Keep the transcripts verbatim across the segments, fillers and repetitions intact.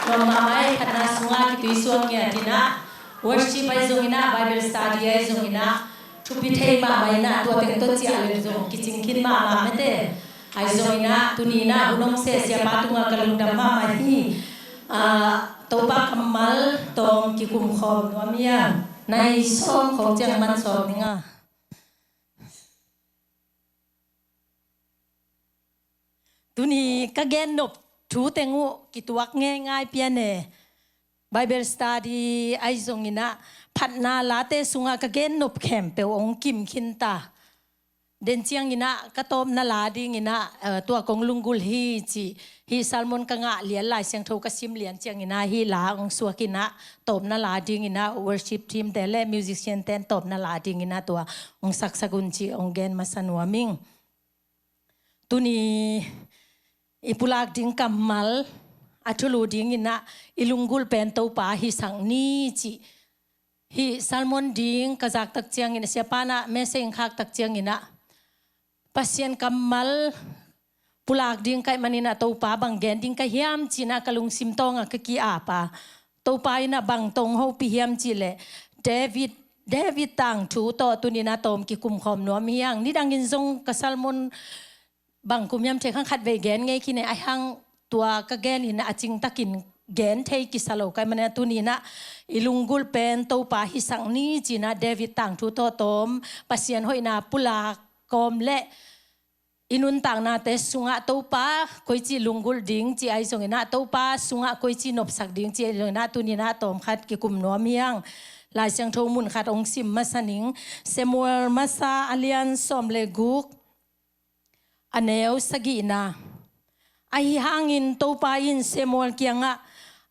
Tua mahmah i phatna sungah kituisuak ngiat in ah, worship ahi zongin ah, Bible study ahi zongin ah, thupi thei mahmah in ah, tua teng tawh ciah lel zong kicing khin mahmah mete. Ahi zongin ah, tuni in ah hun hong seh siapa tungah ka lungdam mahmah hi. Ah, Topa kammal tawm kikum khawm nuam hi a, nai sawm khawng ciang man sawm ning a. Tuni ka gen nop thu teng uh kituak ngeingai pian e. Bible study ahi zongin ah, phatna late sungah ka gen nop khempeuh hong kim khin ta. Den ciangin ah ka tawpna la dingin ah, eh, tua kong lunggulh hi ci. Hih sermon ka ngah lian, Lai Siangtho ka sim lian ciangin ah, hih la hong suak in ah, tawpna la dingin ah worship team te le musician ten tawpna la dingin ah tua hong saksak un ci hong gen masa nuam ing. Tuni i pulak ding kammal, a thulu dingin ah, i lunggulh pen Topa hisak ni ci. Hih sermon ding ka zak tak ciangin ah, siapa in ah message hong khak tak ciangin ah, Pasian kammal pulak ding ka hih manin ah, Topa bang gen ding ka hiam ci in ah ka lungsim tawngah ka ki-ap a. Topa in ah bang tawh hong hopih hiam cih leh, David, David tangthu tawh tuni in ah tawm kikum khawm nuam hi hang. Nidangin zong ka sermon bang kum hiam thei khang khat vei gen ngei khin e, ahi hang tua ka gen in ah a cing takin gen thei kisa lo ka hih manin ah, tuni in ah i lunggulh pen Topa hisak ni ci in ah David tangthu tawh tawm, Pasian hoihna pulak kawm le i nuntaknate sungah Topa koici lunggulh ding ci ahi zongin ah, Topa sungah koici nopsak ding ci ahi zongin ah, tuni in ah tawm khat kikum nuam hi hang. Lai Siangtho mun khat hong sim masa ning. Samuel Masa a lian sawm le guk, a neu sagihna. Ahi hangin Topa in Samuel kiangah,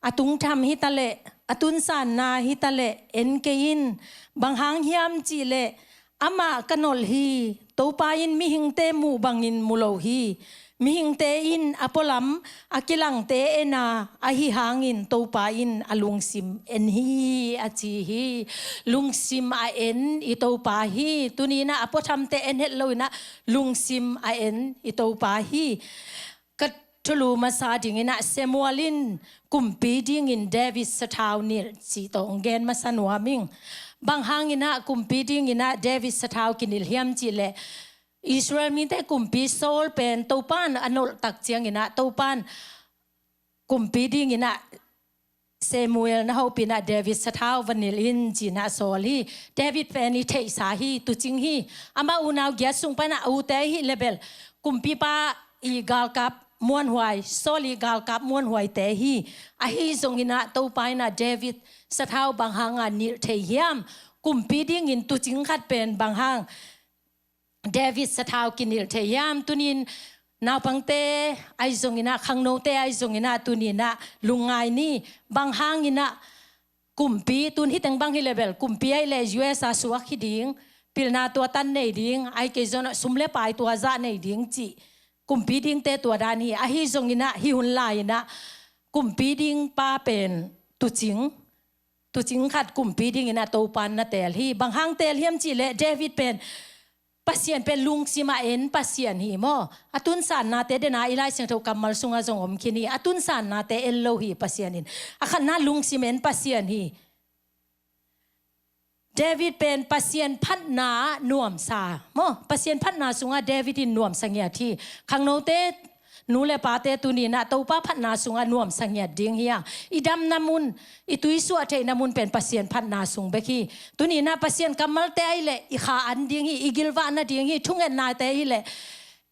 a tungtham hi ta leh, a tunsanna hi ta leh en kei in. Bang hang hiam cih leh, amah ka nolh hi. Topa in mihingte muh bangin mu lo hi. Mihingte in a pualam a kilangte en a, ahi hangin Topa in a lungsim en hi, a ci hi. Lungsim a en i Topa hi. Tuni in ah a puathamte en het lo in ah, lungsim a en i Topa hi. Ka thulu masa dingin ah, Samuel in kumpi dingin David sathau nilh cih tawh hong gen masa nuam ing. Bang hangin ah kumpi dingin ah David sathau kinilh hiam cih leh, Israel mite kumpi Saul pen Topa in a nolh tak ciangin ah, Topa in kumpi dingin ah Samuel na hopih in ah David sathau va nilh in ci in ah sawl hi. David pen i theihsa hi, tuucing hi. Amah unau giat sung pan ah a ute hi leh bel, kumpipa i galkap muanhuai, Saul i galkap muanhuaite hi. Ahi zongin ah Topa in ah David sathau bang hang a nilh thei hiam? Kumpi dingin tuucing khat pen bang hang David sathau kinilh thei hiam? Tuni in naupangte ahi zongin ah, khangnote ahi zongin ah, tuni in ah lungngai ni. Bang hangin ah kumpi, tun hi teng bang hi leh bel, kumpi ahih leh U S a suak hi ding, pilna tua tan nei ding, ahih kei zong ah sum le pai tua zah nei ding cih kumpi dingte tua dan hi. Ahi zongin ah hih hun lai in ah kumpi ding pa pen tuucing, tuucing khat kumpi dingin ah Topa in na teel hi. Bang hang teel hiam cih leh, David pen, Pasian pen lungsim a en Pasian hi maw. A tunsannate, den a i Lai Siangtho kammal sungah zong om khin hi. A tunsannate en lo hi Pasian in. A khatna lungsim en Pasian hi. David pen Pasian phatna nuamsa maw. Pasian phatna sungah David in nuamsa ngiat hi. Khangnote, nu le pate, tuni in ah Topa phatna sungah nuamsa ngiat ding hi a. I damna mun, i tuisuah theihna mun pen Pasian phatna sung bek hi. Tuni in ah Pasian kammalte ahih leh i kha an ding hi, i gilvah nading hi. Thungetnate ahih leh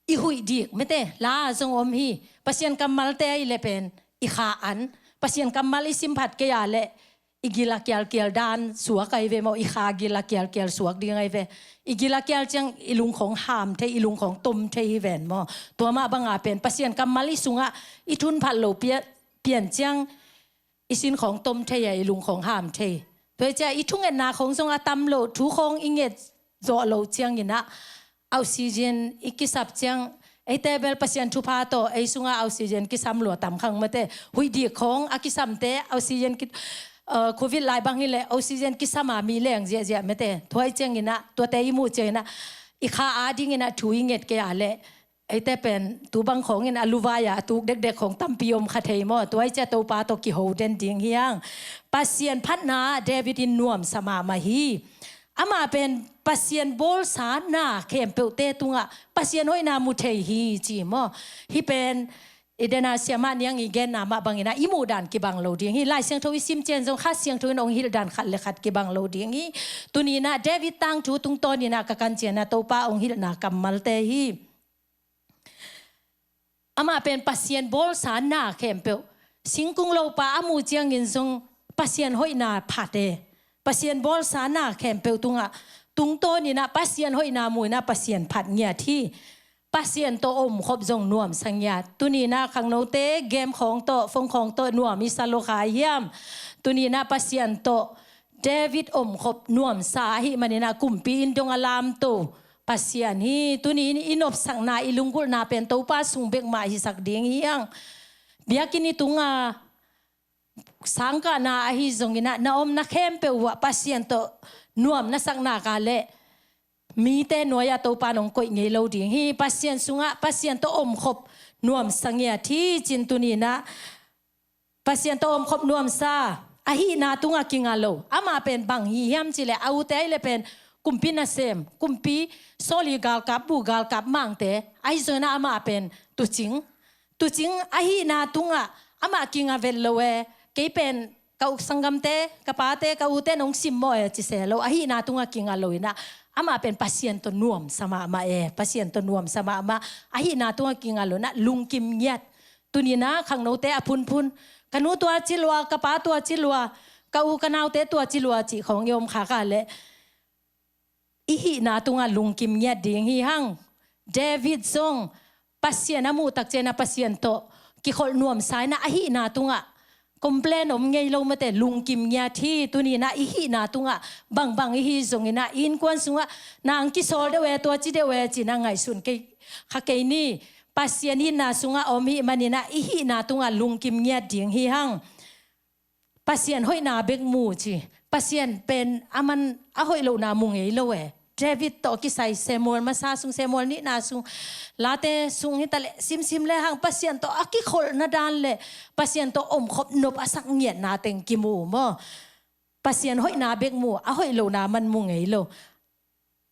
i huih dik mete, la zong om hi. Pasian kammalte ahih leh pen i kha an. Pasian kammal i sim phat kei a leh i gil a kialkial dan suak ahi ve maw, i kha gil a kialkial suak ding ahi ve. I gil a kial ciang i lungkhong ham thei, i lungkhong tom thei hi ven maw. Tua mah bang a pen Pasian kammal i sungah i thun phat lo pia-, pian ciang i sinkhong tom thei a, i lungkhong ham thei. Tua hi ciang i thungetna khong zong a tam lo, thu khong i nget zawh loh ciangin ah, oxygen i kisap ciang, eite bel Pasian thupha tawh ei sungah oxygen kisam lua tam khang mete. Huih dik khong a kisamte oxygen ki-, uh, Covid lai bang hi leh oxygen kisam a mi leng ziahziah mete. Tua hi ciangin ah, tuate i muh ciangin ah, i kha a dingin ah thu i nget kei a leh Eite pen tu bang khawngin a luvai-a a tuk dekdek khawng tampi om kha thei maw? Tua i cia Topa tawh kiho den ding hi hang. Pasian phatna David in nuamsa mahmah hi. Amah pen Pasian bawlsa na khempeuhte tungah Pasian hoihna mu thei hi ci maw? Hih pen i dena siamah niang i genna mah bangin ah i muh dan kibang lo ding hi. Lai Siangtho i sim ciang zong Kha Siangtho in hong hilh dan khat le khat kibang lo ding hi. Tuni-in ah David tangthu tungtawnin ah ka kan ciang ah Topa hong hilhna kammalte hi. Amah pen Pasian bawlsa na khempeuh, singkung lopa a muh ciangin zong Pasian hoihna phat e. Pasian bawlsa na khempeuh tungah tungtawnin ah Pasian hoihna mu-in ah Pasian phat ngiat hi. Pasian tawh omkhop zong nuamsa ngiat. Tuni-in ah khangnote game khawng tawh, phone khawng tawh nuam i sa lo kha hiam? Tuni-in ah Pasian tawh David omkhop nuamsa ahih manin ah kumpi inn dong a lamto Pasian hi. Tuni-in i nopsakna, i lunggulhna pen Topa sung bek mah hisak ding hi hang. Biakinn i tunga sangkahna ahi zongin ah na omna khempeuh uh ah Pasian tawh nuam na sak nak leh mite nuai-ah Topa in hong koih ngei lo ding hi. Pasian sungah Pasian tawh omkhop nuamsa ngiat hi ci-in tuni-in ah Pasian tawh omkhop nuamsa, a hihna tungah kinga lo. Amah pen bang hi hiam cih leh a ute ahih leh pen kumpi nasem, kumpi Saul ii galkap, bu galkap mangte ahi zongin ah amah pen tuucing. Tuucing a hihna tungah amah kinga vet lo e. Kei pen ka uk sanggamte, ka pate, ka ute in hong simmawh e ci se lo. A hihna tungah kinga lo-in ah amah pen Pasian tawh nuamsa mahmah e. Pasian tawh nuamsa mahmah. A hihna tungah kinga lo-in ah lungkim ngiat. Tuni-in ah khangnote a phunphun, ka nu tua ci lua, ka pa tua ci lua, ka u ka naute tua ci lua cih khawng i om khak leh i hihna tungah lungkim ngiat ding hi hang. David zong Pasian a muh tak ciangin ah Pasian tawh kikholh nuamsa-in ah a hihna tungah complain om ngei lo mate, lungkim ngiat hi. Tuni-in ah i hihna tungah bangbang i hih zongin ah i innkuan sungah nang kisawl deuh e, tua ci deuh e ci-in ah ngaihsun kei kha kei ni. Pasian hihna sungah om i hih manin ah i hihna tungah lungkim ngiat ding hi hang. Pasian hoihna bek mu ci. Pasian pen a man a hoih lohna mu ngei lo e. David tawh kisai Samuel masa sung, Samuel nihna sung, Late sung hi ta leh simsim le hang Pasian tawh a kikholhna dan le Pasian tawh omkhop nop a sak ngiatna teng kimu maw? Pasian hoihna bek mu, a hoih lohna man mu ngei lo.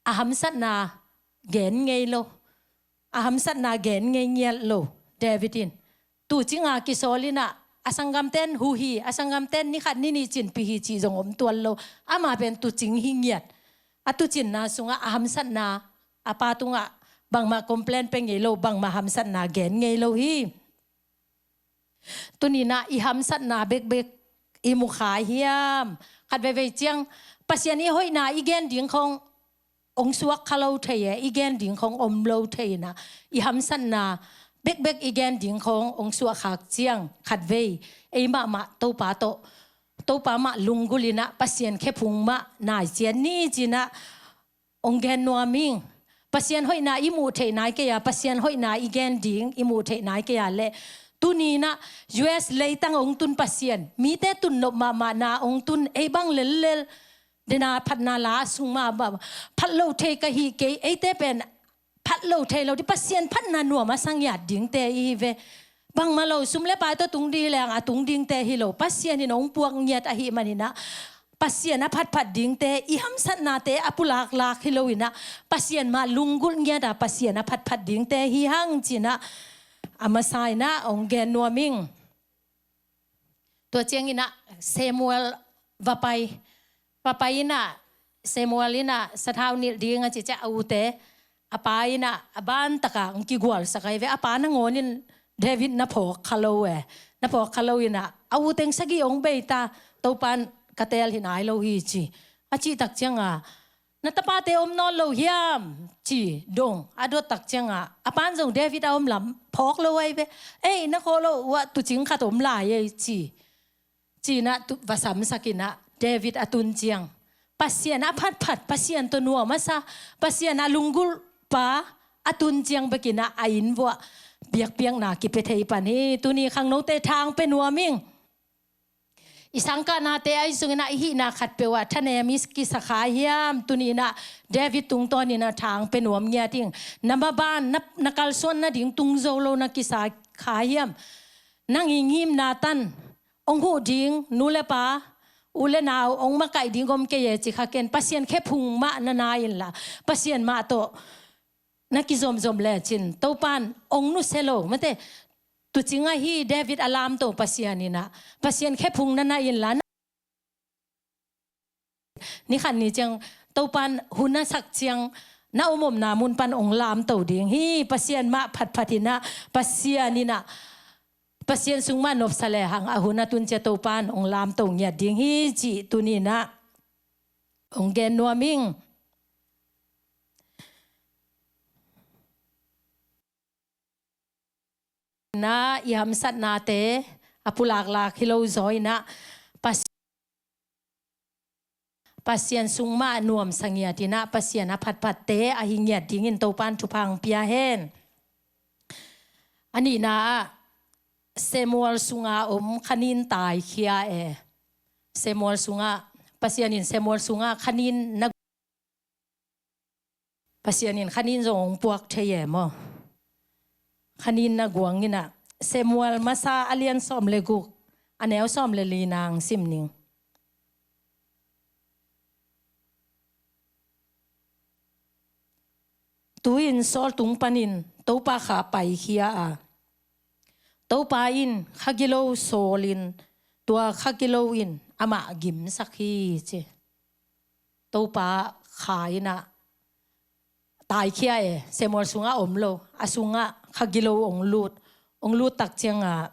A hamsatna gen ngei lo. A hamsatna gen ngei ngiat lo David in. Tuucing a kisawl-in ah a sanggamte in hu hi, a sanggamte in ni khat ni nih cinpih hi cih zong om tuan lo. Amah pen tuucing hi ngiat. A tuucinna sungah a hamsatna, a pa tungah bangmah complain pia ngei lo, bangmah hamsatna gen ngei lo hi. Tuni-in ah i hamsatna bekbek i mu kha hiam? Khat veivei ciang Pasian i hoihna i gen ding khawng hong suak kha lo thei e, i gen ding khawng om lo thei-in ah i hamsatna bekbek i gen ding khawng hong suak khak ciang khat vei ei mahmah Topa tawh, Topa mah lunggulh-in ah Pasian khephung mah nai ciat ni ci-in ah hong gen nuam ing. Pasian hoihna i muh theih nai kei a, Pasian hoihna i gen ding i muh theih nai kei a leh tuni-in ah U S leitang hong tun Pasian, mite tun nop mahmahna hong tun ei bang lellel, dena phatna la sung mah, mah phat lo thei ka hi kei, eite pen phat lo thei lo ding, Pasian phatna nuam a sa ngiat dingte i hi ve. Bangmah lo, sum le pai tawh tung ding leng a tung dingte hi lo, Pasian in hong puak ngiat ahih manin ah Pasian a phatphat dingte, i hamsatnate a pulaklak hi lo-in ah Pasian mah lunggulh ngiat a Pasian a phatphat dingte hi hang ci-in ah a masa-in ah hong gen nuam ing. Tua ciangin ah Samuel va pai. Va pai-in ah Samuel in ah sathau nilh ding a cih ciang a ute, a pa in ah a ban takin hong kigualsak ahi ve. A pa nangawnin David na phawk kha lo e. Na phawk kha lo-in ah a u teng sagih hong bei ta, Topa in ka teel hi nai lo hi ci. A cih tak ciangin na tapate om nawn lo hiam ci dong a dot tak ciangin a pan zong David a om lam phawk lo ahi ve. Ei, na khawh loh uah tuucing khat om lai ei ci. Ci-in ah tu, va samsak in ah David a tun ciang Pasian a phatphat, Pasian tawh nuam a sa, Pasian a lunggulh pa a tun ciang bekin ah a inn vuah biakpiakna kipia thei pan hi. Tuni khangnote thang pia nuam ing. i sangkahnate ahi zongin ah i hihna khatpeuh ah thanem i kisa kha hiam? Tuni-in ah David tungtawnin ah tha hong pia nuam ngiat ing. Na maban, na, na kalsuan nading tung zo lo na kisa kha hiam? Nang i ngimna tan hong huh ding nu le pa, u le nau hong makaih ding om kei e ci kha ken. Pasian khephung mah na na inla, Pasian mah tawh na kizomzom lecin Topa'n hong nusia lo, mate. Tuucing ahi David a lamto Pasian in ah, Pasian khephung na na inla, ni khat ni ciang Topa'n hun a sak ciang na omomna mun pan hong lamto ding hi. Pasian mah phatphat in ah, Pasian in ah, Pasian sung mah nopsa lehang a hun a tun ciang Topa'n hong lamto ngiat ding hi cih tuni-in ah hong gen nuam ing. Na i hamsatnate a pulaklak hi lo zaw in ah Pas-, Pasian sung mah nuamsa ngiat in ah Pasian a phatphatte ahi ngiat dingin Topa'n thupha hong pia hen. A nihna ah Samuel sunga om khanin taikhia e. Samuel sungah, Pasian in Samuel sungah khanin na Pasian in khanin zong hong puak thei e maw? Khanin na guang in ah Samuel masa a lian sawm le guk, a neu sawm le li nang sim ning. Tu-in Saul tung panin Topa kha paikhia a, Topa in kha gilo sawlin, tua kha gilo in amah gimsak hi ci. Topa kha in ah taikhia e, Samuel sungah om lo, a sungah kha gilo hong lut, hong lut tak ciangah,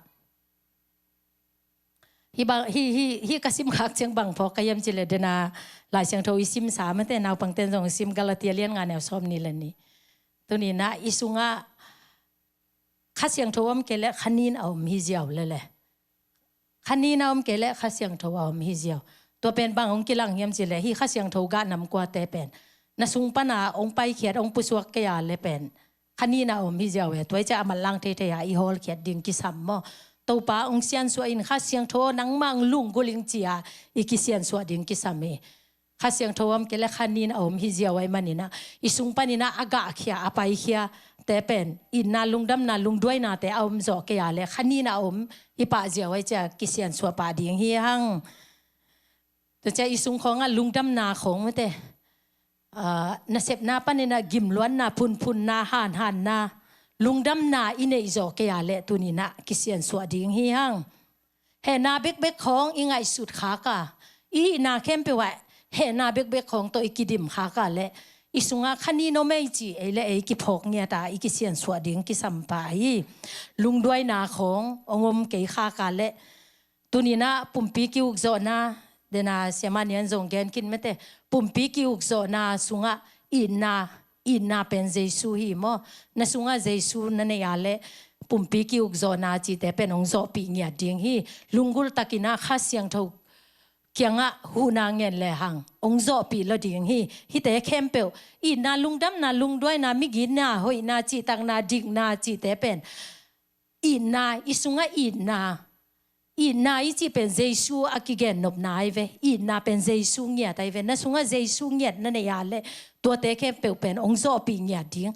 hi bang, hi, hi, hi ka sim khak ciang bang phawk ka hiam cih leh, dena Lai Siangtho i simsa mate, naupangten zong sim, Galatia lian nga neu sawm nih le nih. Tuni-in ah i sungah Kha Siangtho om kei leh khanin a om hi ziau lele. Khanin a om kei leh Kha Siangtho a om hi ziau. Tua pen bang hong kilang hiam cih leh, hih Kha Siangtho gah nam kuate pen na sung pana hong paikhiat, hong pusuak kei a leh pen khanin a om hi ziau e. Tua hi ciah a manlang theithei a i hawlkhiat ding kisam maw? Topa hong siansuah in, Kha Siangtho nangmah hong lunggulh ing ci-a i kisiansuah ding kisam hi. Kha Siangtho om kei leh khanin a om hi ziau ahih manin ah, i sung panin ah a gahkhia, a paikhiate pen itna, lungdamna, lungduainate a om zawh kei a leh khanin a om hi pah ziau ahih ciah kisiansuah pah ding hi hang. Tua ciah i sung khawngah lungdamna khawng mate, ah, nasepna panin ah gimluatna, phunphunna, hanhanna, lungdamna i neih zawh kei a leh tuni-in ah kisiansuah ding hi hang. Hehna bekbek khawng i ngaihsut khak a, i hihna khempeuh ah hehna bekbek khawng tawh i kidim khak a leh i sungah khanin om ei ci ei leh ei kiphawk ngiat a, i kisiansuah ding kisam pah hi. Lungduaina khawng hong om kei khak a leh tuni-in ah pumpi ki-ukzawhna, dena siamah nih an zong gen khin mate, pumpi ki-ukzawhna sungah itna, itna pen Jesu hi maw? Na sungah Jesu na neih a leh pumpi ki-ukzawhna cihte pen hong zawhpih ngiat ding hi. Lunggulh takin ah Kha Siangtho kiangah huhna ngen lehang hong zawhpih lo ding hi. Hihte khempeuh, itna, lungdamna, lungduaina, migitna, hoihna, cihtakna, dikna cihte pen itna, i sungah itna, itna i cih pen Jesu a kigennopna ahi ve. Itna pen Jesu ngiat ahi ve. Na sungah Jesu ngiat na neih a leh tuate khempeuh pen hong zawhpih ngiat ding,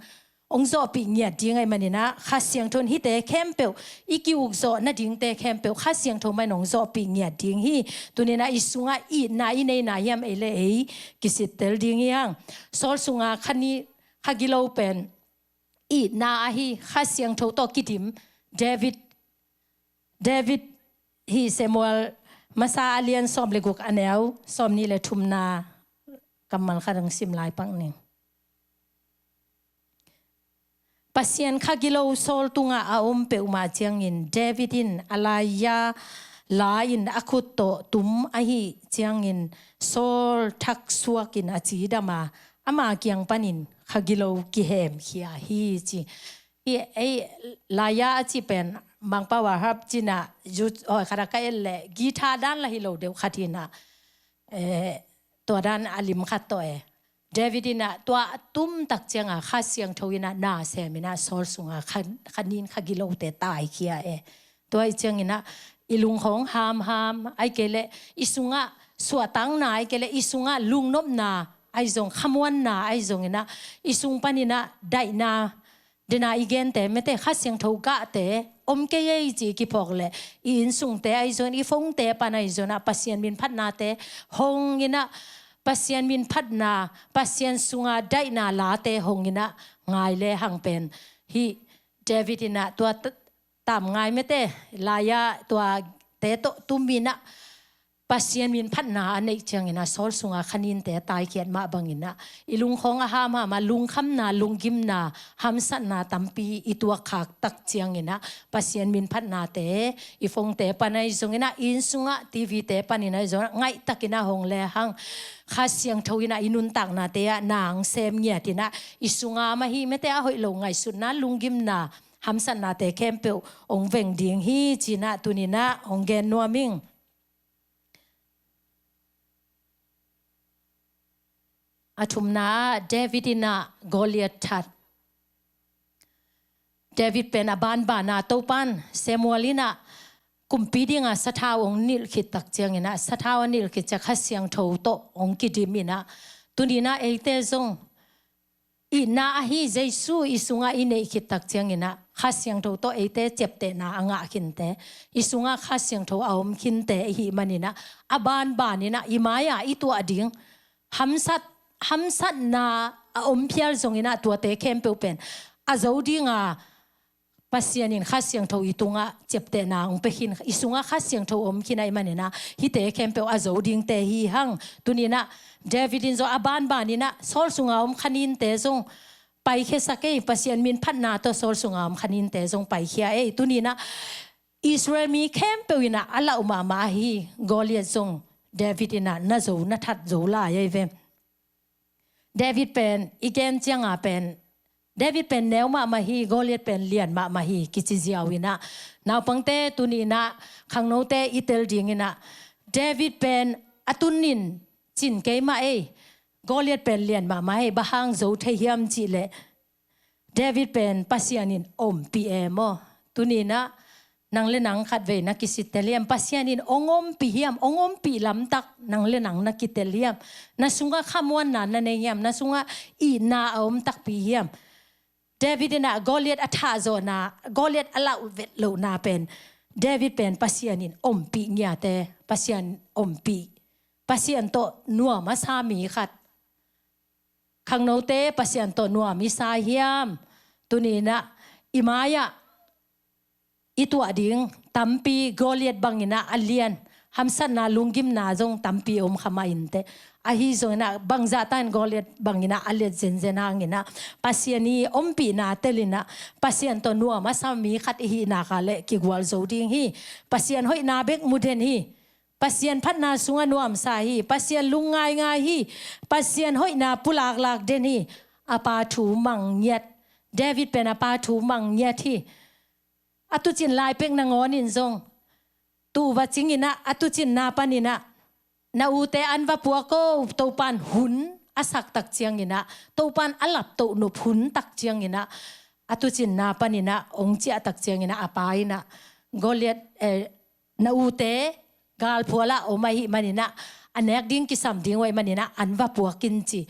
hong zawhpih ngiat ding ahih manin ah, Kha Siangtho in hihte khempeuh, i ki-ukzawh nadingte khempeuh Kha Siangtho mah in hong zawhpih ngiat ding hi. Tuni-in ah i sungah itna i neihna hiam ei leh ei kisittel ding hi hang. Saul sunga khanin, kha gilo pen itna ahi, Kha Siangtho tawh kidim David, David hi. Samuel masa a lian sawm le guk, a neu sawmnih le thumna kammal khat hong sim lai pak ning. Pasian kha gilo Saul tungah a om peuhmah ciangin David in a laia la-in a khut tawh tum ahih ciangin Saul thaksuakin a cidam a, ama kiang panin kha gilo kihemkhia hi ci. Hih ei laia a cih pen Mangpau a harp ci-in ah, zu, aw, khat a ka et leh guitar dan lah hi lo deuh khat hi-in ah, eh, tua dan a lim khat tawh e. David in ah tua a tum tak ciangah Kha Siangtho in ah na sem in ah Saul sungah kha, khanin kha gilote taikhia e. Tua ahih ciangin ah i lungkhawng hamham, ahih kei leh i sungah suahtakna, ahih kei leh i sungah lungnopna ahi zong, khamuanna ahi zongin ah, i sung panin ah daihna, dena i gente mete, Kha Siangtho gahte om kei ei ci kiphawk leh, i innsungte ahi zongin, i phone'te pan ahi zongin ah, Pasian minphatnate hongin ah, Pasian minphatna, Pasian sunga daihna late hongin ah ngai le hang pen, hih David in ah tua t-, tam ngai mete, lai-ah tuate tawh tumin ah Pasian minphatna a neih ciangin ah, Saul sunga khaninte taikhiat mah bangin ah, i lungkhawng a hamham a, lungkhamna, lunggimna, hamsatna tampi i tuakkhak tak ciangin ah, Pasian minphatnate i phone'te pan ahi zongin ah, i innsungah TVte panin ahi zongin ah, ngaihtakin ah hong le hang, Kha Siangtho in ah i nuntaknate ah nang sem ngiatin ah, i sunga mah hi mete, a hoih lo ngaihsutna, lunggimna, hamsatnate khempeuh hong veng ding hi ci-in ah tuni-in ah hong gen nuam ing. A thumna ah, David in ah Goliath that. David pen a banban ah, Topa'n Samuel in ah kumpi dinga sathau hong nilh khit tak ciangin ah, sathau a nilh khit ciang Kha Siangtho tawh hong kidim in ah, tuni-in ah eite zong itna ahi Jesu i sungah i neih khit tak ciangin ah, Kha Siangtho tawh eite ciaptehna a ngah khinte, i sungah Kha Siangtho a om khinte i hih manin ah, a banbanin ah i mai-ah i tuah ding hamsat, hamsatna a om phial zongin ah, tuate khempeuh pen a zo dinga, Pasian in Kha Siangtho i tungah ciaptehna hong pia khin, i sungah Kha Siangtho om khin ahih manin ah, hihte khempeuh a zo dingte hi hang. Tuni-in ah David in zong a banbanin ah Saul sunga om khaninte zong paikhiasak ei, Pasian minphatna tawh Saul sunga om khaninte zong paikhia ei. Tuni-in ah Israel mi khempeuh in ah a lauh mahmah ahi Goliath zong David in ah na zo, na that zo lai ahi ve. David pen i gen cianga pen, David pen neu mahmah hi, Goliath pen lian mahmah hi kici ziau in ah, naupangte, tuni-in ah khangnote i tel dingin ah, David pen a tunin cin kei mah ei, Goliath pen lian mahmah ei, bang hang zo thei hiam cih leh, David pen Pasian in ompih e maw. Tuni-in ah nang le nang khatvei na kitel hiam? Pasian in hong ompih hiam? Hong ompih lamtak nang le nang na kitel hiam? Na sungah khamuanna na nei hiam? Na sungah itna a om takpi hiam? David in ah Goliath a thahzawhna, Goliath a lauh vet lohna pen, David pen Pasian in ompih ngiat e, Pasian ompih, Pasian tawh nuam a sa mi khat. Khangnote, Pasian tawh nuam i sa hiam? Tuni-in ah i mai-ah i tuah ding tampi Goliath bangin ah a lian, hamsatna, lunggimna zong tampi om kha mah inteh. Ahi zongin ah bangzah takin Goliath bangin ah a lian zenzen hangin ah, Pasian i ompihna telin ah, Pasian tawh nuam a sa mi khat i hih nak leh kigual zo ding hi. Pasian hoihna bek mu den hi. Pasian phatna sungah nuamsa hi, Pasian lungngaingai hi, Pasian hoihna pulaklak den hi. A pa thu mang ngiat. David pen a pa thu mang ngiat hi. A tuucin lai pek nangawnin zong, tu va cingin ah, a tuucinna panin ah, na ute an va puak o, Topa'n hun a sak tak ciangin ah, Topa'n a laptoh nop hun tak ciangin ah, a tuucinna panin ah hong ciah tak ciangin ah, a pa in ah, Goliath, eh, na ute galphual ah om ahih manin ah, a nek ding kisam ding uh ahih manin ah, an va puak in ci.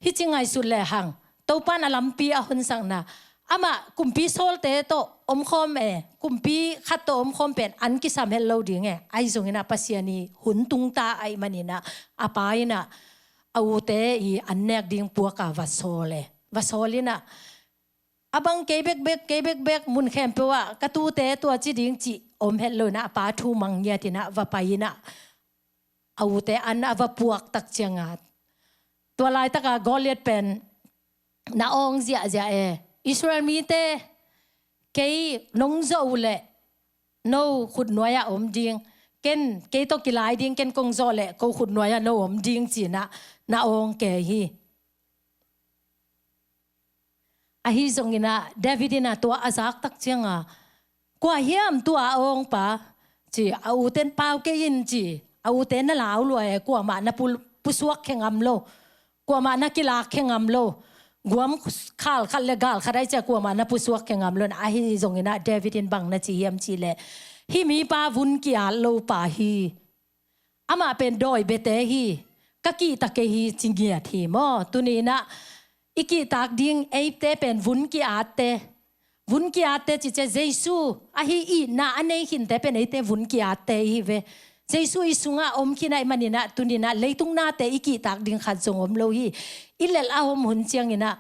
Hih ci ngaihsut lehang, Topa'n a lampi a honsakna, amah kumpi sawlte tawh omkhawm e, kumpi khat tawh omkhawm pen an kisam het lo ding e. Ahi zongin ah Pasian i hun tungta ahih manin ah, a pa in ah a ute i an nek ding puak a va sawl e. Va sawl in ah, a bang kei bekbek, kei bekbek, mun khempeuh ah ka tuute tua ci ding cih om het lo in ah, a pa thu mang ngiat in ah va pai in ah, a ute an a va puak tak ciangin, tua laitaka Goliath pen na awng ziahziah e. Israel mite, kei nong zawh uh leh no khutnuai-ah om ding, ken, kei tawh kilai ding, ken kong zawh leh ko khutnuai-ah no om ding ci-in ah na awng kei hi. Ahi zongin ah David in ah tua a zak tak ciangin, kua hiam tua a awngpa, ci, a uten pau kei in ci, a uten na lau lua e, kuamah na pu-, pusuak khe ngam lo, kuamah na kilak khe ngam lo, guam khal khat le gal khat ahi ciang kuamah na pusuak khe ngam lo. Ahi zongin ah David in bang na ci hiam cih leh, Hih mipa vun ki-at lo pa hi. Amah pen dawi biate hi. Ka kihta kei hi ci ngiat hi maw. Tuni inah i kihtak ding eite pen vun ki-atte. Vun ki-atte cice Jesu ahi itna a nei khinte pen eite vun ki-atte ihi ve. Jesu i sungah om khin ahih maninah tuni inah leitung nate i kihtak ding khat zong om lo hi. I lelh a om hun cianginah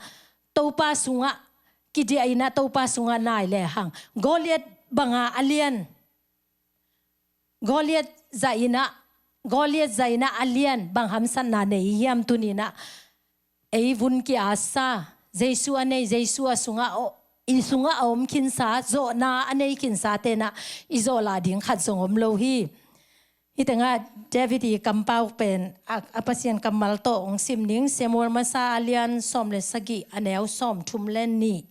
Topa sungah kidiah inah Topa sungah nai lehang Goliat banga a lian, Goliat zah inah, Goliat zah inah a lian bang hamsatna nei hiam tuni inah ei vun ki-atsa, Jesu a nei, Jesu a sungah, i sungah a om khinsa, zawhna a nei khinsa tenah i zawh lah ding khat zong om lo hi. Hih tengah David i kampau pen a, a Pasian kammal tawh hong sim ning. Samuel masa a lian sawm le sagih, a neu sawm thum le nih.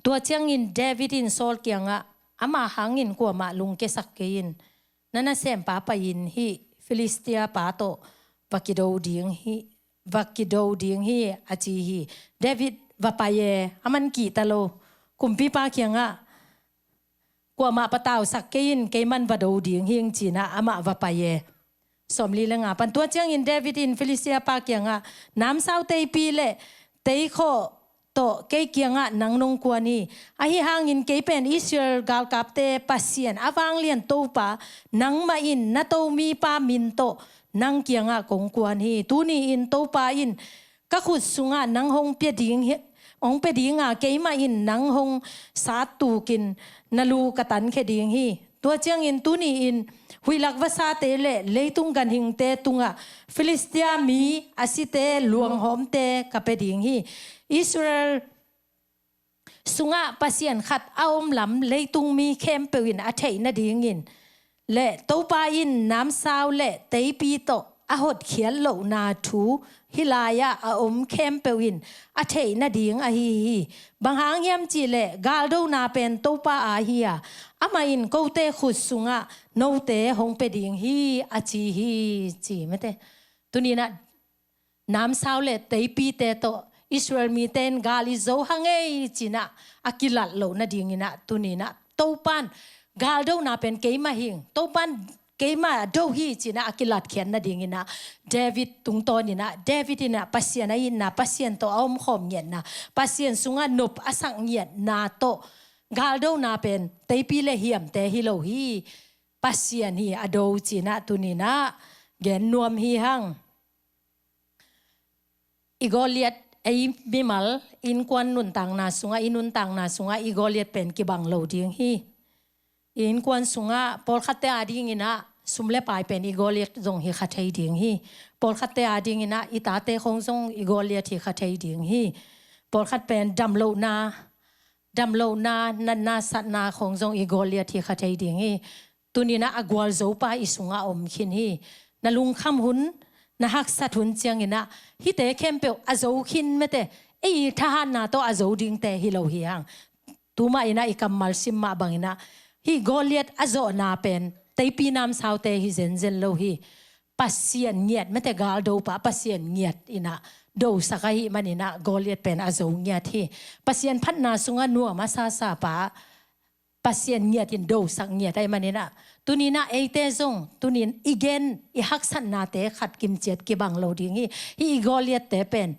Tua ciangin David in Saul kiangah, "Ama hangin kuamah lungkiasak kei in, na nasempa pai-in hih Filistia pa tawh va kido ding hi, va kido ding hi," a ci hi. David va pai e, a man kihta lo. Kumpipa kiangah, "Kuamah patausak kei in, kei man va do ding hing," cinah amah va pai e. Sawmli le nga pan, tua ciangin David in Filistia pa kiangah, "Namsau teipi le teikhawh tawh kei kiangah nang nong kuan hi. Ahi hangin kei pen Israel galkapte Pasian, a vanglian Topa, nangmah in na tomipa min tawh nang kiangah kong kuan hi. Tuni-in Topa in ka khut sungah nang hong pia ding hi, hong pia dinga, keimah in nang hong sattukin na lu ka tankhia ding hi. Tua ciangin tuni-in huihlak vasate le leitung ganhingte tungah Filistia mi a site luanghawmte ka pia ding hi. Israel sungah Pasian khat a om lam leitung mi khempeuh in a theih nadingin le Topa in namsau le teipi tawh a hotkhiat lohna thu hih lai-ah a om khempeuh in a theih nading ahi hi. Bang hang hiam cihleh galdona pen Topa aa hi a, amah in kote khut sungah note hong pia ding hi, a ci hi, ci mate. Tuni inah namsau le teipite tawh Israel mite in gal i zo hang ei cinah a kilat loh nadinginah tuni inah Topan galdona pen keimah hing, Topan keimah do hi cinah a kilatkhiat nadinginah David tungtawninah David inah Pasian a itna, Pasian tawh a omkhawm ngiatna, Pasian sungah nop a sak ngiatna tawh galdona pen teipi le hiamte hi lo hi, Pasian hi a do cinah tuni inah gen nuam hi hang. I Goliat, ei mimal innkuan nuntakna sungah, i nuntakna sungah i Goliat pen kibang lo ding hi. I innkuan sungah pawlkhatte adinginah sum le pai pen i Goliat zong hi kha thei ding hi. Pawlkhatte adinginah i tate khong zong i Goliat hi kha thei ding hi. Pawlkhat pen damlohna, damlohna, natna satna khong zong i Goliat hi kha thei ding hi. Tuninah a gualzopa i sungah a om khin hi. Na lungkham hun, na haksat hun cianginah hihte khempeuh a zo khin mate, ei thahatna tawh a zo dingte hi lo hi hang. Tuma inah i kammal sim mah banginah hih Goliat a zawhna pen teipi namsaute hi zenzen lo hi. Pasian ngiat mate, galdopa Pasian ngiat inah dosak ahih maninah Goliat pen a zo ngiat hi. Pasian phatna sungah nuam a sasapa Pasian ngiat in dosak ngiat ahih maninah tuninah eite zong tunin i gen i haksatnate khat kimciat kibang lo ding hi. Hih i Goliatte pen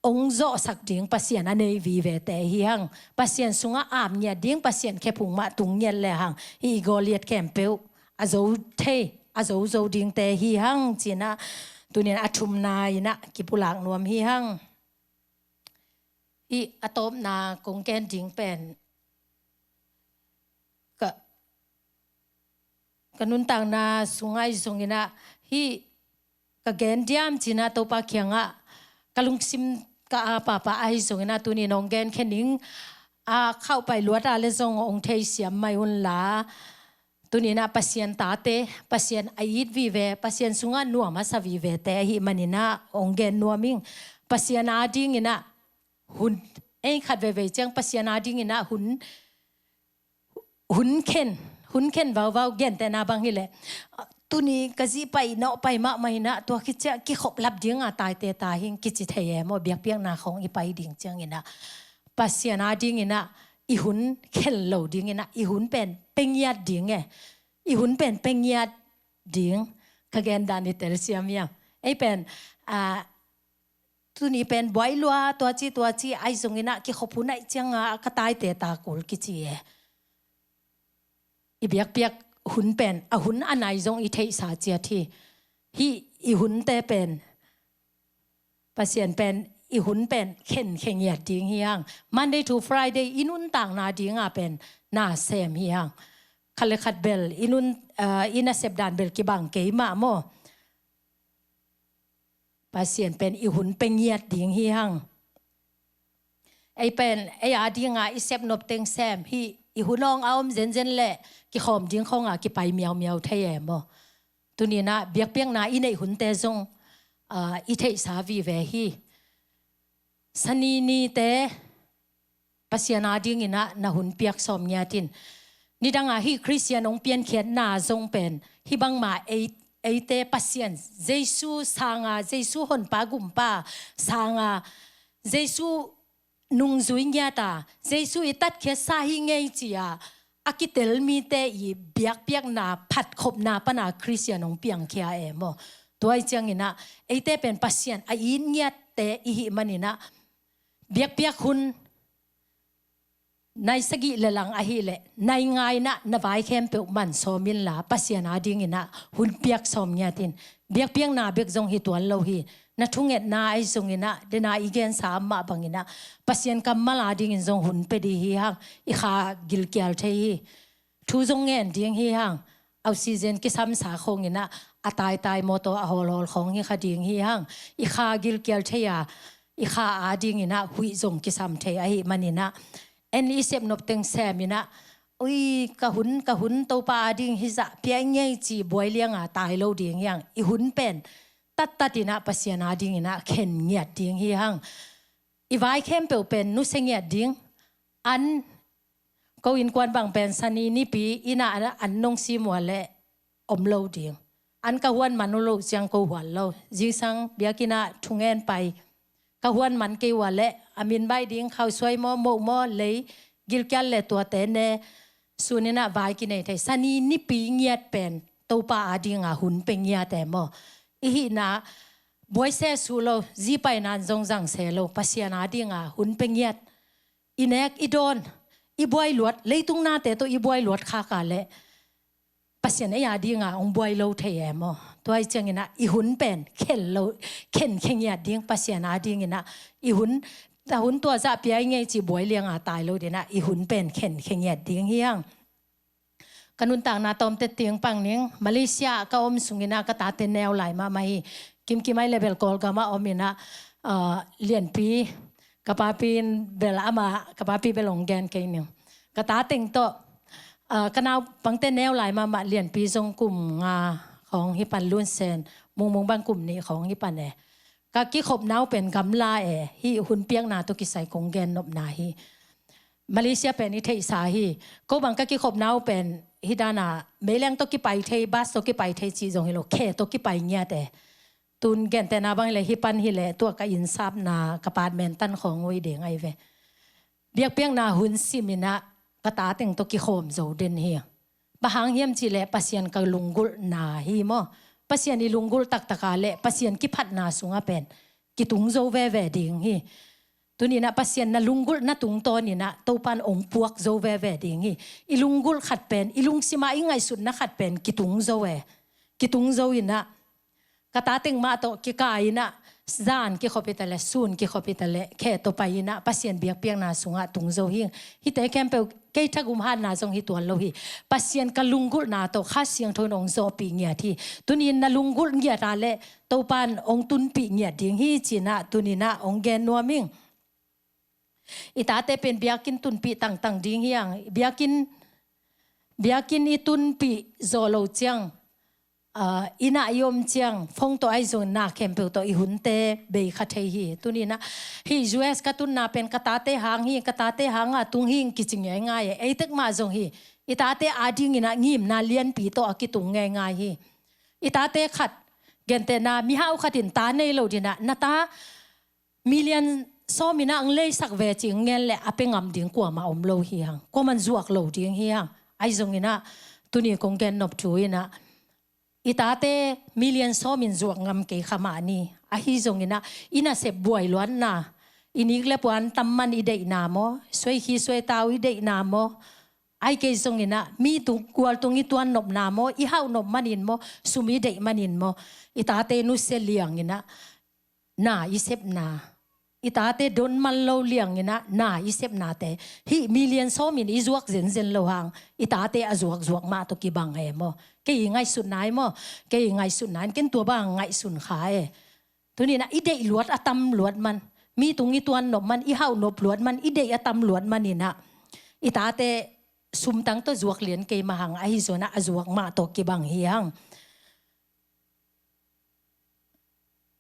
ong zawhsak ding Pasian a nei vivete hi hang. Pasian sungah ap ngiat ding, Pasian khephung mah tung ngiat le hang hih i Goliat khempeuh a zo thei, a zo zo dingte hi hang cinah tunin a thumna inah kipulak nuam hi hang. Hih a tawpna kong gen ding pen ka, ka nuntakna sungah i zonginah hih ka gen diam cinah Topa kiangah ka lungsim ka a papa ahi zonginah tunin hong gen khening a khauhpai luata le zong hong theisiam mai unla. Tuninah Pasian tate, Pasian a it vive, Pasian sungah nuam a sa vivete ahih maninah hong gen nuam ing. Pasian adinginah hun, ei khat veivei ciang Pasian adinginah hun, hun khen, hun khen vauvau, gentehna bang hileh tuni ka zi pai nawh pai mahmah inah, tua khit ciah kikhop lap dinga taite ta hing kici thei e maw. Biakpiakna khawng i pai ding cianginah Pasian a dinginah i hun khen lo dinginah i hun pen pengiat ding e. I hun pen pengiat ding. Ka gen dan i telsiam hiam? Ei pen, ah, tuni pen buai lua, tua ci tua ci, ahi zonginah kikhop hun aih cianga ka taite ta kul kici e. I biakpiak hun pen a hun a nai zong i theihsa ciat hi. Hih i hunte pen, Pasian pen i hun pen khen khengiat ding hi hang. Monday to Friday i nuntakna dinga pen na sem hi hang. Khat le khat bel i nun, ah, i nasep dan bel kibang kei mah maw. Pasian pen i hun pengiat ding hi hang. Ei pen ei a dinga i sep nop teng sem hi. I hun awng a om zenzen le kikhawm ding khawnga kipai miaumiau thei e maw. Tuninah biakpiakna i neih hunte zong, ah, i theihsa vive hi. Sani nite Pasian a dinginah na hun piak sawm ngiatin. Nidanga hih Khristian hong piankhiatna zong pen hih bangma ei, eite Pasian Jesu sanga, Jesu honpa gumpa sanga, Jesu nungzui ngiata, Jesu i tatkhiatsa hi ngei cia a kitel mite i biakpiakna phatkhopna pana Khristian hong piangkhia e maw. Tua aih cianginah eite pen Pasian a it ngiatte i hih maninah biakpiak hun nai sagih le lang ahileh nai ngainah na vai khempeuh man sawm inla Pasian a dinginah hun piak sawm ngiatin. Biakpiakna bek zong hi tuan lo hi. Na thungetna aih zonginah dena i gensa amah banginah Pasian kammal a dingin zong hun pe dih hi hang. I kha gilkial thei hi. Thu zong ngen ding hi hang. Oxygen kisamsa khawnginah a taitai mawtaw a hawlhawl khawng hi kha ding hi hang. I kha gilkial thei a, i kha a dinginah huih zong kisam thei ahi maninah en i sep nop teng seminah, ui, ka hun, ka hun Topa a ding hizah piai ngei ci buai lianga tai lo ding hi hang. I hun pen tattatinah Pasian a dinginah khen ngiat ding hi hang. I vai khempeuh pen nusia ngiat ding. An ko innkuan bang pen Sani nipi ina an nong simua le om lo ding. An ka huan man uh loh ciang ko hual lo. Zingsang biakinah thungen pai. Ka huan man kei ua le a min baih ding khausuai maw, moh maw, lei gilkial le tuate ne suninah vai kinei thei. Sani nipi ngiat pen Topa a dinga hun pe ngiat e maw. I hihna buai se su lo, zi painan zong zang se lo, Pasian a dinga hun pe ngiat. I nek i dawn, i buai luat, leitung nate tawh i buai luat khaka le Pasian ei a dinga hong buai lo thei e maw. Tua aih cianginah i hun pen khen lo, khen khengiat ding Pasian a dinginah i hun, a hun tua zah piai ngei ci buai lianga tai lo dinah i hun pen khen khengiat ding hi hang. Ka nuntakna tawmte ting pang ning, Malaysia ka om sunginah ka tate neu lai mahmah hi. Kimkim aih le bel Kawlgamah ominah, ah, Lianpi, ka papi in bel amah, ka papi bel hong gen kei ning. Ka ta teng tawh, ah, ka naupangte neu lai mahmah, Lianpi zong kum nga khawng hi pan, Lunsen, Mungmung bang kum nih khawng hi pan e. Ka kikhopna uh pen gamla e, hih hun piakna tawh kisai kong gen nopna hi. Malaysia pen i theihsa hi. Ko bang ka kikhopna uh pen hih dana meileng tawh kipai thei, bus tawh kipai thei cih zong hi lo, khe tawh kipai ngiat e. Tun gentehna bang hileh hih pan hileh tua ka innsapna ka apartment tan khawng uh hi ding ahi ve. Biakpiakna hun siminah ka ta teng tawh kikhawm zo den hi. Bang hang hiam cihleh Pasian ka lunggulhna hi maw. Pasian i lunggulh taktaka le Pasian kiphatna sungah pen kitung zo veve ding hi. Tuninah Pasian na lunggulhna tungtawninah Topan hong puak zo veve ding hi. I lunggulh khat pen, i lungsimah i ngaihsutna khat pen kitung zo e. Kitung zo inah ka ta teng mah tawh kika inah zan kikhop hi taleh, sun kikhop hi taleh, khe tawh pai inah Pasian biakpiakna sungah tung zo hi. Hihte khempeuh kei thagum hatna zong hi tuan lo hi. Pasian ka lunggulhna tawh Kha Siangtho in hong zawhpih ngiat hi. Tunin na lunggulh ngiat a leh Topan hong tunpih ngiat ding hi cinah tuninah hong gen nuam ing. I tate pen biakinn tunpih tangtang ding hi hang. Biakinn, biakinn i tunpih zawh loh ciang, ah, innah i om ciang, phone tawh ahi zongin na khempeuh tawh i hunte bei kha thei hi. Tuninah hih U S ka tunna pen ka tate hang hi, ka tate hanga tung hi kici ngeingai e. Eitek mah zong hi. I tate a dinginah ngimna lianpi tawh a kitung ngeingai hi. I tate khat, gentehna mihau khat in ta nei lo dinah, na ta million sawm inah ang leisak ve cih ngen le a pe ngam ding kuamah om lo hi hang. Kuaman zuak lo ding hi hang. Ahi zonginah tuni kong gen nop thu inah, i tate million sawm in zuak ngam kei kha mah ni. Ahi zonginah i nasep buai luatna, i nik le puan tam man i deihna maw, suai khi suai tau i deihna maw, ai kei zonginah mi tung, kual tung i tuan nopna maw, i hauh nop manin maw, sum i deih manin maw, i tate nusia lianginah na i sepna, i tate don man lo lianginah na i sepnate hih million sawmin i zuak zenzen lo hang, i tate a zuakzuak mah tawh kibang e maw. Kei i ngaihsutna e maw, kei i ngaihsutna in ken tua bang ngaihsun kha e. Tuninah i deih luat a tam luat man, mi tung i tuan nop man, i hauh nop luat man, i deih a tam luat maninah i tate sumtang tawh zuak lian kei mah hang, ahi zonah a zuak mah tawh kibang hi hang.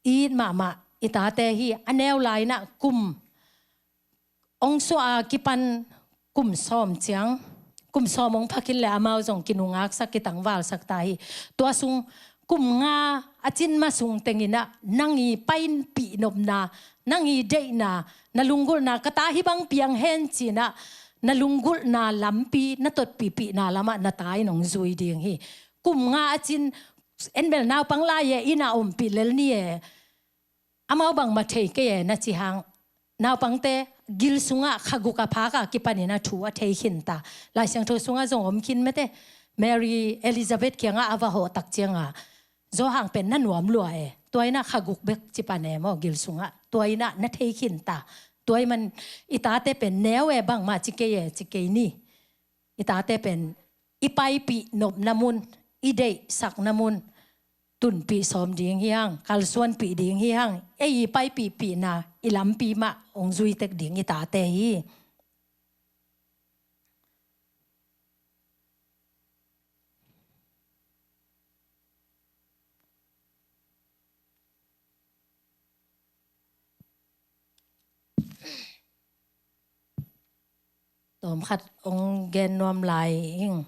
It mahmah i tate hi. A neu lai inah kum ong suah a kipan kum sawm ciang, kum sawm ong phakin le amau zong kinungaksak, kitangvalsak ta hi. Tua sung kum nga a cin ma sung tenginah nang i paipih nopna, nang i deihna, na lunggulhna, ka ta hih bang piang hen cinah na lunggulhna lampi, na totpihpihna lamah na ta in ong zui ding hi. Kum nga a cin, en bel naupang lai e, inn a ompih lel ni e, amau bangmah thei kei e na ci hang, naupangte gil sungah kha guk a phak a kipanin a thu a thei khin ta. Lai Siangtho sungah zong om khin mete. Mary Elizabeth kiangah a va hawh tak cianga, Zawhang pen na nuam lua e, tua inah kha guk bek ci pan e maw, gil sungah, tua inah na thei khin ta. Tua i man i tate pen neu e, bangmah ci kei e, ci kei ni. I tate pen i paipih nopna mun, i deihsakna mun tunpih sawm ding hi hang, kalsuanpih ding hi hang. Ei i paipihpihna, i lampi mah ong zui tek ding i tate hi. Tawm khat ong gen nuam lai ing.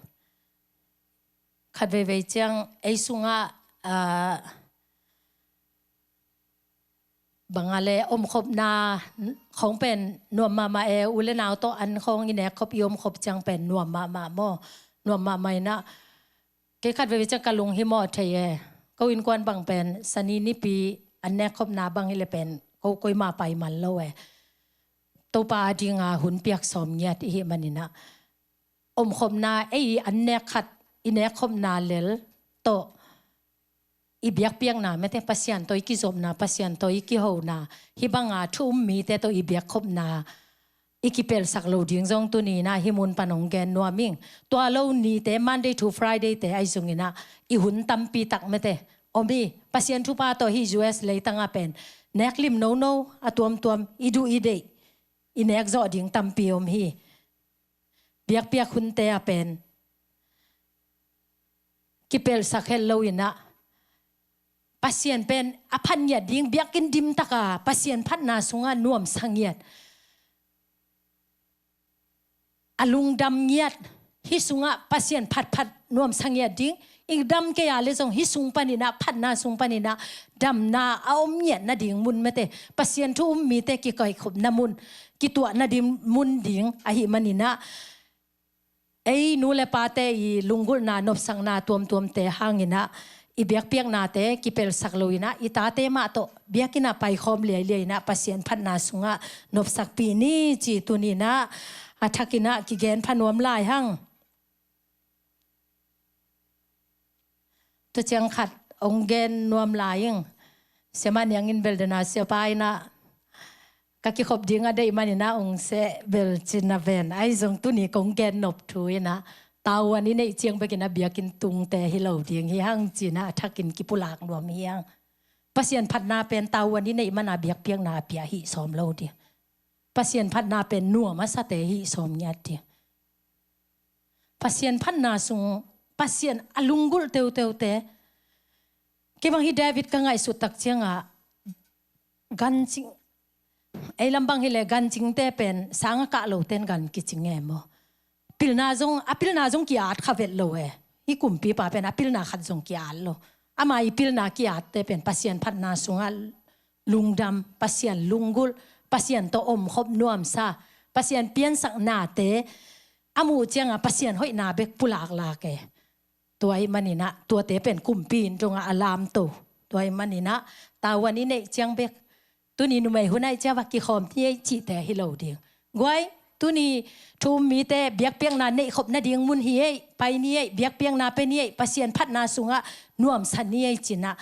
Khat veivei ciang ei sungah, ah, bang a le omkhopna khawng pen nuam mahmah e, u le nau tawh an khawng i nek khop, i omkhop ciang pen nuam mahmah maw. Nuam mahmah inah kei khat veivei ciang ka lunghimawh thei e. Ko innkuan bang pen Sani nipi an nek khopna bang hi le pen ko koima pai man lo e. Topa a dinga hun piak sawm ngiat i hih maninah omkhopna, ei an nek khat i nek khopna lel tawh i biakpiakna mete, Pasian tawh i kizopna, Pasian tawh i kihona, hih banga thu um mite tawh i biakkhopna i kipelsak lo ding zong tuninah hih mun pan ong gen nuam ing. Tua lo nite, Monday to Friday te ahi zonginah i hun tampi tak mete om hi. Pasian thupha tawh hih U S leitangah pen nek lim nono a tuamtuam i duh i deih i nek zawh ding tampi om hi. Biakpiak hunte ah pen kipelsak het lo inah Pasian pen a phat ngiat ding, biakinn dimtaka Pasian phatna sungah nuamsa ngiat, a lungdam ngiat, hih sungah Pasian phatphat nuamsa ngiat ding. I dam kei a le zong hih sung paninah, phatna sung paninah damna a om ngiat nading mun mete, Pasian thu um mite kikoihkhopna mun, kituah nading mun ding ahih maninah ei nu le pate i lunggulhna, nopsakna tuamtuamte hanginah i biakpiaknate kipelsak lo inah i tate mah tawh biakinn ah paikhawm liailiai inah Pasian phatna sungah nopsakpih ni ci tuninah a thakinah kigen pha nuam lai hang. Tua ciang khat ong gen nuam lai ing. Siamah Niang in bel dena siapa inah ka kikhop ding a deih maninah ong seh bel cina ven. Ahi zong tuni kong gen nop thu inah tavuan i neih ciang bekin a biakinn tungte hi lo ding hi hang cinah a thakin kipulak nuam hi hang. Pasian phatna pen tavuan i neih mana biakpiakna a pia hih sawm lo ding. Pasian phatna pen nuam a sate hih sawm ngiat ding. Pasian phatna sung, Pasian a lunggulh teuteute. Kei bang hi David ka ngaihsut tak ciangah gancing, ei lam bang hileh gancingte pen sang a kah loten gan kicing e maw. Pilna zong, a pilna zong ki-at kha vet lo e. Hih kumpipa pen a pilna khat zong ki-at lo. ama i pilna ki-atte pen Pasian phatna sungah lungdam, Pasian lunggulh, Pasian tawh omkhop nuamsa, Pasian piansaknate a muh ciangah Pasian hoihna bek pulaklak e. Tua ahih maninah tuate pen kumpi in dongah a lamto. Tua ahih maninah tavuan i neih ciang bek, tuni numei hun ahih ciang va kikhawm ni ei cihte hi lo ding. Guai, tuni thu um mite biakpiakna neihkhop nading mun hi ei, pai ni ei, biakpiakna pe ni ei, Pasian phatna sungah nuamsa ni ei cinah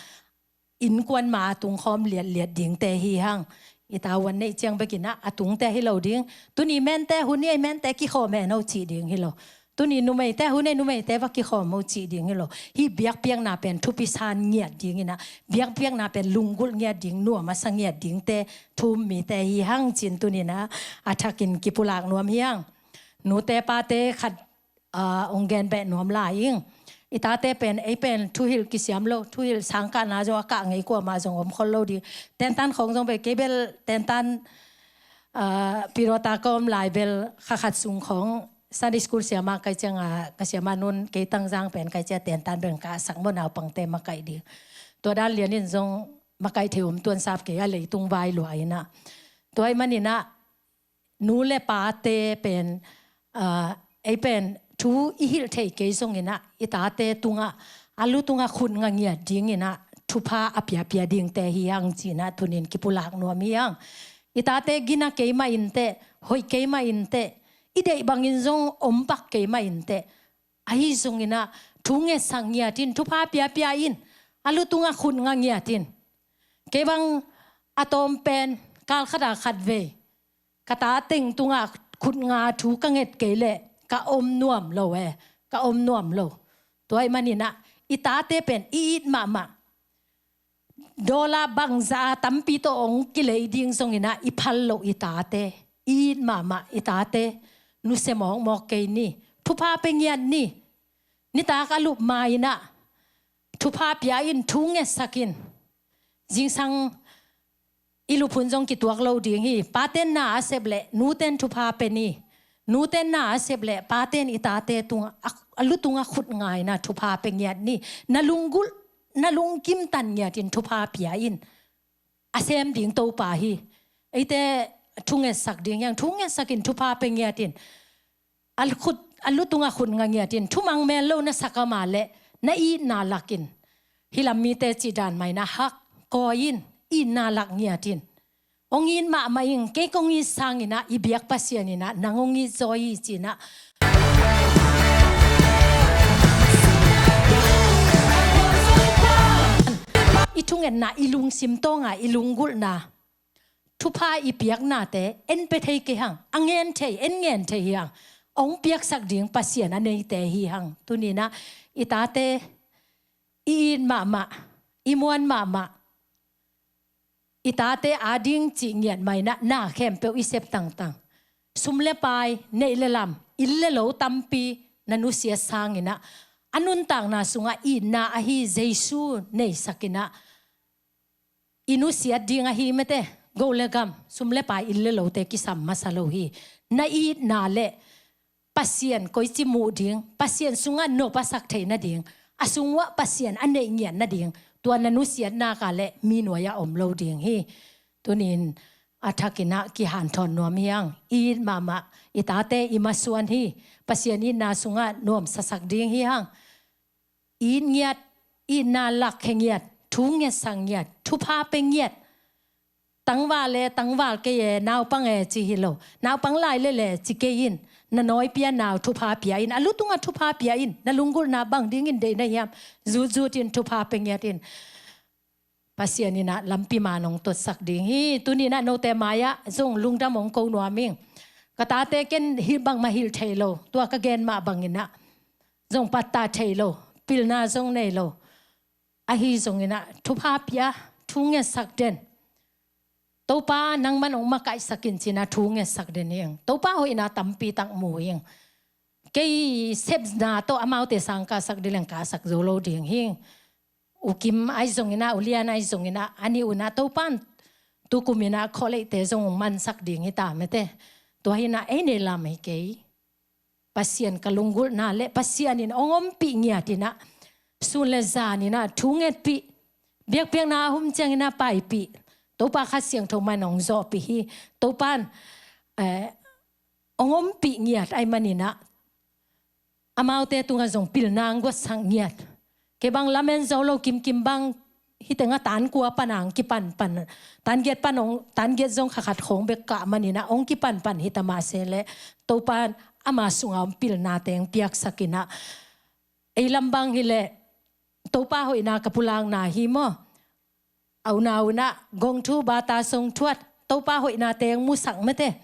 innkuan ma a tungkhawm liatliat dingte hi hang. I tavuan neih ciang bekinah a tungte hi lo ding. Tuni mente hun ni ei, mente kikhawm hen o cih ding hi lo. Tuni numeite hun ei, numeite va kikhawm o cih ding hi lo. Hih biakpiakna pen thupi san ngiat dinginah, biakpiakna pen lunggulh ngiat ding, nuam a sa ngiat dingte, thu um mite hi hang cin tuninah a thakin kipulak nuam hi hang. Nute pate khat, ah, ong gen beh nuam lai ing. I tate pen, ei pen thuhilh kisiam lo, thuhilh sangkahna zong a kah ngei kuamah zong om khol lo ding. Tentan khawng zong beh kei bel tentan, ah, pilawta ka om lai bel kha khat sung khawng Sunday school siama kai cianga, ka siama nun kei tangzang pen kai cia tentan bel ka sak maw, naupangte makaih ding. Tua dan lianin zong makaih thei om tuan sap kei a, leitung vai lua inah. Tua ahih maninah nu le pate pen, ah, ei pen thu i hilh thei kei zonginah i tate tungah, a lu tungah khut nga ngiat dinginah thupha a piapia dingte hi hang cinah tunin kipulak nuam hi hang. I tate gina kei mah inteh, hoih kei mah inteh, i deih bangin zong om bak kei mah inteh, ahi zonginah thu ngetsak ngiatin, thupha piapia in, a lu tungah khut nga ngiatin. Kei bang a tawm pen kal khata khat vei ka ta teng tungah khut nga thu ka nget kei leh ka om nuam lo e, ka om nuam lo. Tua ahih maninah i tate pen i it mahmah. Dollar bangzah a tampi tawh ong kilei ding zonginah i phal loh i tate, i it mahmah i tate nusia mawkmawk kei ni. Thupha pe ngiat ni. Nitak a lup ma inah thupha pia in, thu ngetsak in. Zingsang i lup hun zong kituak lo ding hi. Paten na a sep leh nuten thupha pe ni. Nuten na a sep leh paten i tate tungah, a, a lu tungah khut nga inah thupha pe ngiat ni. Na lunggulh, na lungkim tan ngiatin thupha pia in. A sem ding Topa hi. Eite thu ngetsak ding hi hang, thu ngetsak in, thupha pe ngiatin. A khut, a lu tungah khut nga ngiatin. Thumang mel lo na sak a mah leh na itna lakin, hih lam mite cih dan mah inah hak kawi in, itna lak ngiatin. Ong it mahmah ing, kei kong it sanginah i biak Pasian inah nang ong it zaw hi cinah. I thungetna, i lungsim tawnga, i lunggulhna, thupha i piaknate en pe thei kei hang, a ngen thei, en ngen thei hi hang. Ong piaksak ding Pasian a neite hi hang. Tuninah i tate i it mahmah, i muan mahmah, i tate ading cih ngiat mah inah na khempeuh i sep tangtang. Sum le pai, neih le lam, inn le lo tampi na nusiat sanginah, a nuntakna sungah itna ahi Jesu neisakinah i nusiat ding ahi mete, go le gam, sum le pai, inn le lote kisam masa lo hi. Na itna le Pasian koici muh ding, Pasian sungah nop a sak thei nading, a sung uah Pasian a neih ngiat nading, tua na nusiat nak a leh mi nuai-ah om lo ding hi. Tunin a thakinah kihanthawn nuam hi hang. I it mahmah i tate i masuan hi. Pasian itna sungah nuamsasak ding hi hang. It ngiat, itna lakkhia ngiat, thu ngetsak ngiat, thupha pe ngiat. Tangval e, tangval kei e, naupang e ci hi lo. Naupang lai le le ci kei in. Na nawipia nau thupha pia in. A lu tungah thupha pia in. Na lunggulhna bang dingin deih na hiam? Zutzut in, thupha pe ngiat in. Pasian inah lampi man ong totsak ding hi. Tuninah note mai-ah zong lungdam ong ko nuam ing. Ka tate ken hilh bangmah hilh thei lo. Tua ka gen mah banginah zong pattah thei lo. Pilna zong nei lo. Ahi zonginah thupha pia, thu ngetsak den. Topa, nangman ong makaihsak in cinah thu ngetsak den ing. Topa hoihna tampi tak mu ing. Kei sepna tawh amaute sang kahsak ding leng kahsak zo lo ding hi. U Kim ahi zonginah, U Lian ahi zonginah, a nih unah Topan tukuminah khawleihte zong ong mansak ding hi ta mete. Tua hinah ei nei lam hi kei. Pasian ka lunggulhna le Pasian in ong ompih ngiatinah sun le zan in ah thu ngetpih, biakpiakna a hum ciangin ah paipih. Topa Kha Siangtho mah in hong zawhpih hi. Topa in, eh, hong ompih ngiat ahih manin ah amaute tungah zong pilna hong guatsak ngiat. Kei bang lamen zo lo, kimkim bang hih tengah tan kua pan a hong kipanpan, tan giat pan hong, tan giat zong kha khat khawng bek kah manin ah hong kipanpan hi ta mah se leh, Topa in ama sungah om pilnate hong piaksak in ah, ei lam bang hi leh Topa hoihna ka pulakna hi maw. A unau in ah gong thu bata song thuat, Topa hoihnate hong musak mate.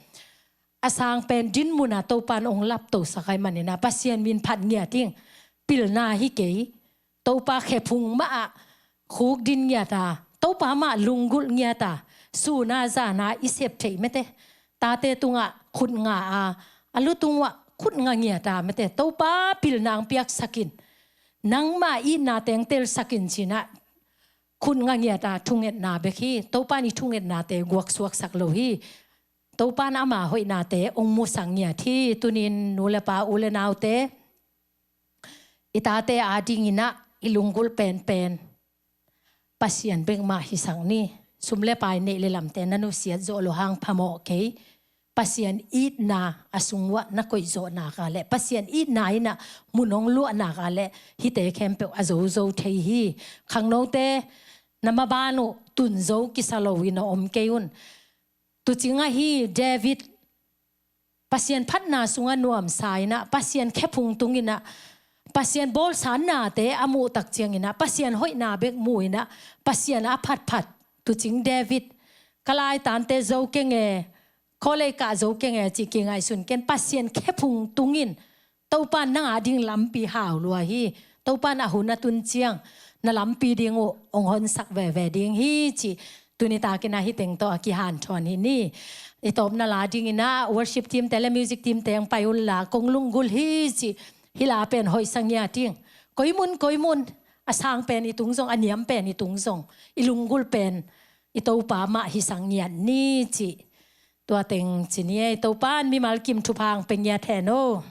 A sang pen din mun ah Topa in hong laptosak ahih manin ah Pasian min phat ngiat ing. Pilna hi kei. Topa khephung mah ah khukdin ngiat a, Topa mah lunggulh ngiat a, sun a zan a i sep theih mate. Tate tungah khut nga a, a lu tungah khut nga ngiat a mate. Topa pilna hong piaksak in. Nangmah itnate hong telsak in ci-in ah khut nga ngiat a thungetna bek hi. Topa in i thungetnate guaksuaksak lo hi. Topa in ama hoihnate hong musak ngiat hi. Tuni-in nu le pa, u le naute, i tate adingin ah i lunggulh penpen Pasian bek mah hisak ni. Sum le pai, neih le lamte na nusiat zawh loh hang phamawh kei. Pasian itna a sung uah na koih zawh nak leh, Pasian itna in ah mun hong luah nak leh, hihte khempeuh a zozo thei hi. Khangnote, na maban uh tun zo kisa lo in a om kei un. Tuucing ahi David, Pasian phatna sungah nuamsa in ah, Pasian khephung tung in ah, Pasian bawlsa nate a muh tak ciangin ah, Pasian hoihna bek mu in ah, Pasian a phatphat, tuucing David, ka laitante zo keng e, khaw lei kah zo keng e cih kingaihsun ken, Pasian khephung tung in, Topa in nang ading lampi hau lua hi. Topa in a hun a tun ciang na lampi ding uh hong honsak veve ding hi cih tuni takin ah hih teng tawh a kihanthawn hi ni. I tawpna la dingin ah worship teamte le music teamte hong pai unla, kong lunggulh hi cih hih la pen hoihsa ngiat ing. Koi mun koi mun, a sang pen i tung zong, a niam pen i tung zong, i lunggulh pen i Topa mah hisak ngiat ni cih tua teng ci ni ei. Topa in mimal kim thupha hong pia ngiat hen aw.